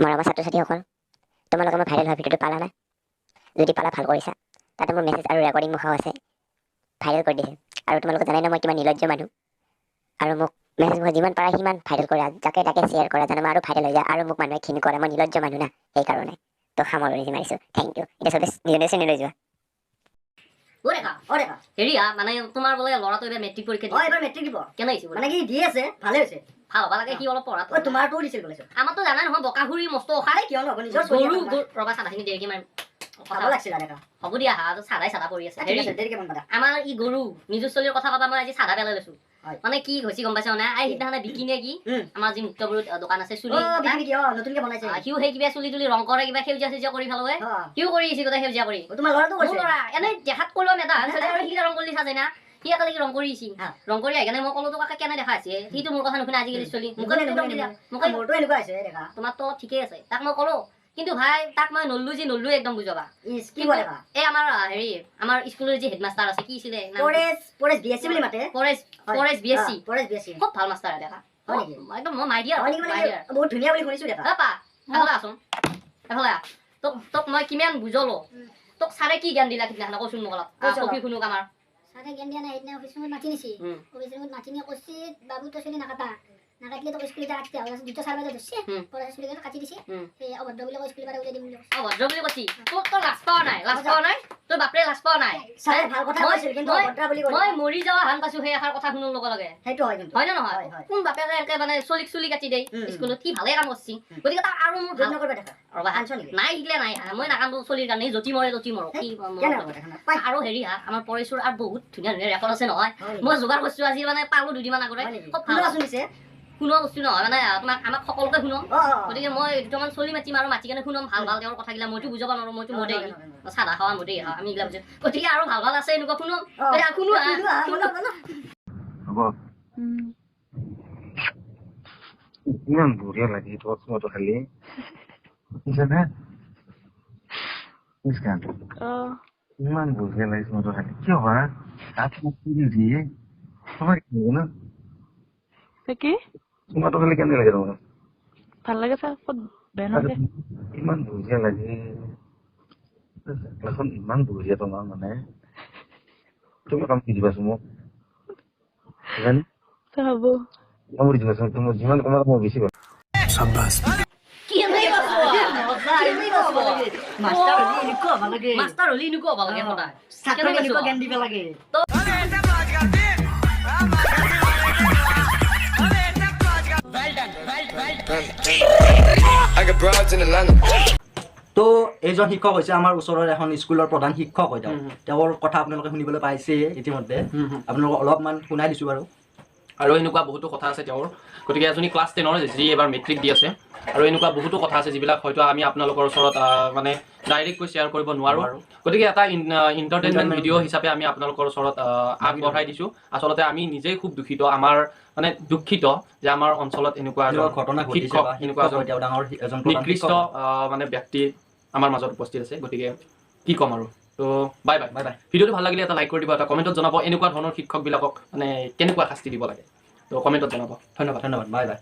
মৰমৰ ছাত্ৰ ছাত্ৰীসকল, তোমালোকে মোৰ ভাইৰেল হোৱা ভিডিঅ'টো পালা না? যদি পালা, ভাল কৰিছা। তাতে মোৰ মেছেজ আৰু ৰেকৰ্ডিং মুখাও আছে, ভাইৰেল কৰি দিছে। আৰু তোমালোকে জানাই ন মই কিমান নিৰ্লজ্জ মানুহ। আৰু মোক মেছেজ মুখা যিমান পাৰা সিমান ভাইৰেল কৰা, যাকে তাকে শ্বেয়াৰ কৰা, জানো আৰু ভাইৰেল হৈ যায় আৰু মোক মানুহে ঘিণ কৰে। মই নিৰ্লজ্জ মানুহ না, সেইকাৰণে তো সামৰণি মাৰিছোঁ। Thank U. এতিয়া চবে নিজৰ নিজৰ শ্ৰেণীলৈ যোৱা। অ ৰেখা, অ ৰেখা। হেৰি, মানে তোমাৰ বোলে ল'ৰাটো এইবাৰ মেট্ৰিক পৰীক্ষা অ দিছে? এইবাৰ মেট্ৰিক দিব। কেনে হৈছে বোলে? মানে কি দি আছে, ভালে হৈছে। ভাল হ'ব লাগে, সি অলপ পঢ়াত। অ, তোমাৰটোও দিছিল বোলে চোন। আমাৰতো জানা নহয়, বকাহুৰি মস্ত অসা। আৰে, কিয় নহ'ব, নিজৰ ছোৱালী। গৰু এটা তোমাৰ। গৰু, ৰবা, চাধাখিনি দেৰিকে মাৰিম। খাব লাগছিল ৰেখা। হ'ব দিয়া, হা, চাধাই চাধা পৰি আছে। ঠিক হেৰি আছে, দেৰিকে মন পাতা। আমাৰ ই গৰু নিজৰ ছোৱালীৰ কথা কবা, মই আজি চাধা পেলাই লৈছো। হয়। মানে কি হৈছে গম পাইছা মানে, এই সিদিনাখনে বিকি নে কি, আমাৰ যি মুক্তবৰুত দোকান আছে চুলি অ, বিকি বিকি, অ, নতুনকে বনাইছে। সিও সেই কিবা চুলি তুলি ৰং কৰে, কিবা সেউজীয়া সেউজীয়া কৰি পেলাব। সিও কৰি আহিছে গোটেই সেউজীয়া কৰি। অ, তোমাৰ ল'ৰাটো মোৰ কৰিছে? ল'ৰা এনে দেখাত কলম এটা আৰু সিগিলা ৰং কৰি সাজে না, সি একেলগে ৰং কৰিছি। ৰং কৰি আহি কেনে মই ক'লো, তোক কেনে দেখা আছে? সিটো মোৰ কথা নুশুনে আজিকালি চলি। মোকে নুশুনে, ৰং নুশুনে, দি দিয়া। নুশুনে। মোকে মোৰতো এনেকুৱা হৈছে ৰেখা। তোমাৰতো ঠিকেই আছে। তাক মই ক'লো, কিন্তু ভাই, তাক মই নল্লো যি নল্লো একদম বুজাবা। ইচ, কি কোৱা ৰেখা? এই আমাৰ হেৰি, আমাৰ স্কুলৰ যি হেডমাষ্টাৰ আছে, কি আছিলে নামটো? Paresh, Paresh B S C বুলি মাতে। পৰেশ। হয়। Paresh B S C. Paresh B S C. খুব ভাল মাষ্টাৰ দেখা। হয় নেকি? একদম মই মাই দিয়া। হয় নেকি? মানে মাই দিয়া। বহুত ধুনীয়া বুলি শুনিছো ৰেখা। অ পা, এফালে আছোন, এফালে আহ। তোক মই কিমান বুজলো। তোক ছাৰে কি জ্ঞান দিলা সিদিনাখন, কচোন মোক অলপ। কৈছো অলপ। কফি শুনুক আমাৰ। ছাৰে জ্ঞান দিয়া নাই। সেইদিনা অফিচ ৰুমত মাতি নিছি। অফিচ ৰুমত মাতি নি কৈছি, বাবু, তই চুলি নাকাটা, নাকাটিলে তোক স্কুল এতিয়া কাটি দিয়া। দুটা ছাৰ বাইদেউ ধৰছে। পৰেশে চুলি কাটি দিছে। সেই অভদ্ৰ বুলি কৈ স্কুলৰ পৰা উলিয়াই দিম বুলি কৈছে। অভদ্ৰ বুলি কৈছি? তোক তই লাজ পোৱা নাই? লাজ পোৱা নাই? তোৰ বাপৰে লাজ পোৱা নাই? ছাৰে ভাল কথা কৈছিল, কিন্তু অভদ্ৰা বুলি মই ক'লে। মৰি যোৱা হান পাইছো সেই এষাৰ কথা শুনাৰ লগে লগে। সেইটো হয় কিন্তু। হয় নে নহয়? হয়, হয়। কোন বাপেকে এনেকে মানে চলিক চুলি কাটি দিয়ে উম, উম। স্কুলত? কি ভালে কাম কৰছি। গতিকে তাক আৰু মোৰ দুখ ভাল নকৰিবা দেখা। ৰবা। আনছ নেকি? নাই, শিকিলে নাই। মই নাকান্দো চলিৰ কাৰণে। যতি মৰে যতি মৰো কি কিয় নাকান্দ দেখা নাপায়। আৰু হেৰি, হা, আমাৰ পৰেশৰ আৰু বহুত ধুনীয়া ধুনীয়া ৰেকৰ্ড আছে নহয়। হয় নেকি? মই যোগাৰ কৰিছো, আজি মানে পালো দুদিনমান আগতে। হয় নেকি? খুব ভাল। শুনোৱাচোন পিছে। শুনোৱা বস্তু নহয়, মানে তোমাক আমাক সকলোকে শুনম। অ অ, অ। গতিকে মই দুটামান চলি মাতিম আৰু মাতি কেনে শুনম ভাল ভাল তেওঁৰ কথাগিলা। মইতো বুজাব নোৱাৰো, মইতো মদেই নহয়, নহয়, নহয়। চাধা খাৱা মদেই খাওঁ আমি এইগিলা বুজো। গতিকে আৰু ভাল ভাল আছে এনেকুৱা, শুনম। অ। গতিকে শুনো হা। শুনোৱা, ব'লা, ব'লা। হ'ব। ইমান বঢ়িয়া লাগে তোমাক চুমাটো খালি, বুজিছানে মুস্কান? ইমান বঢ়িয়া লাগে চুমাটো খালি, কিয় বা হাত মুখ দিয়ে তোমাৰ কি লাগে ন? কি? চুমাটো খালি কেনে লাগে তোমাৰ? ভাল লাগে ছাৰ, ক'ত বেয়া নালাগে। ইমান বঢ়িয়া লাগে এখন, ইমান বঢ়িয়া তোমাৰ। মানে তুমি কামুৰি দিবাচোন মোক, জানি। ছাৰ, হ'ব। কামুৰি দিবাচোন তুমি, যিমান কামোৰা মই বেছি ভাল। কেনে মাষ্টাৰ হ'লে এনেকুৱা হ'ব লাগে। মাষ্টাৰ হ'লে এনেকুৱা হ'ব লাগে সদায়। ছাত্ৰক কেনে এনেকুৱা পাইছ? জ্ঞান দিব লাগে। I got broads in Atlanta. তো এইজন শিক্ষক হৈছে আমাৰ ওচৰৰ এখন স্কুলৰ প্ৰধান শিক্ষক হয় তেওঁ। তেওঁৰ কথা আপোনালোকে শুনিবলৈ পাইছে ইতিমধ্যে, আপোনালোকক অলপমান শুনাই দিছোঁ বাৰু। আৰু এনেকুৱা বহুতো কথা আছে তেওঁৰ। গতিকে এজনী ক্লাছ 10ৰ যি এইবাৰ মেট্ৰিক দি আছে, আৰু এনেকুৱা বহুতো কথা আছে যিবিলাক হয়তো আমি আপোনালোকৰ ওচৰত মানে ডাইৰেক্টকৈ শ্বেয়াৰ কৰিব নোৱাৰোঁ। নোৱাৰোঁ। গতিকে এটা ইণ্টাৰটেইনমেণ্ট ভিডিঅ' হিচাপে আমি আপোনালোকৰ ওচৰত আগবঢ়াই দিছোঁ। আচলতে আমি নিজেই খুব দুখিত, আমাৰ মানে দুখিত যে আমাৰ অঞ্চলত এনেকুৱা এজন এনেকুৱা ঘটনা ঘটিছে শিক্ষক, বা এনেকুৱা শিক্ষক এজন হয় তেওঁ, ডাঙৰ এজন প্ৰধান নিকৃষ্ট শিক্ষক হয়। মানে ব্যক্তি আমাৰ মাজত উপস্থিত আছে। গতিকে কি ক'ম আৰু, তো বাই বাই। Bye bye. ভিডিঅ'টো ভাল লাগিলে এটা লাইক কৰি দিব, এটা কমেণ্টত জনাব এনেকুৱা ধৰণৰ শিক্ষকবিলাকক মানে কেনেকুৱা শাস্তি দিব লাগে, তো কমেণ্টত জনাব। ধন্যবাদ। ধন্যবাদ, বাই বাই।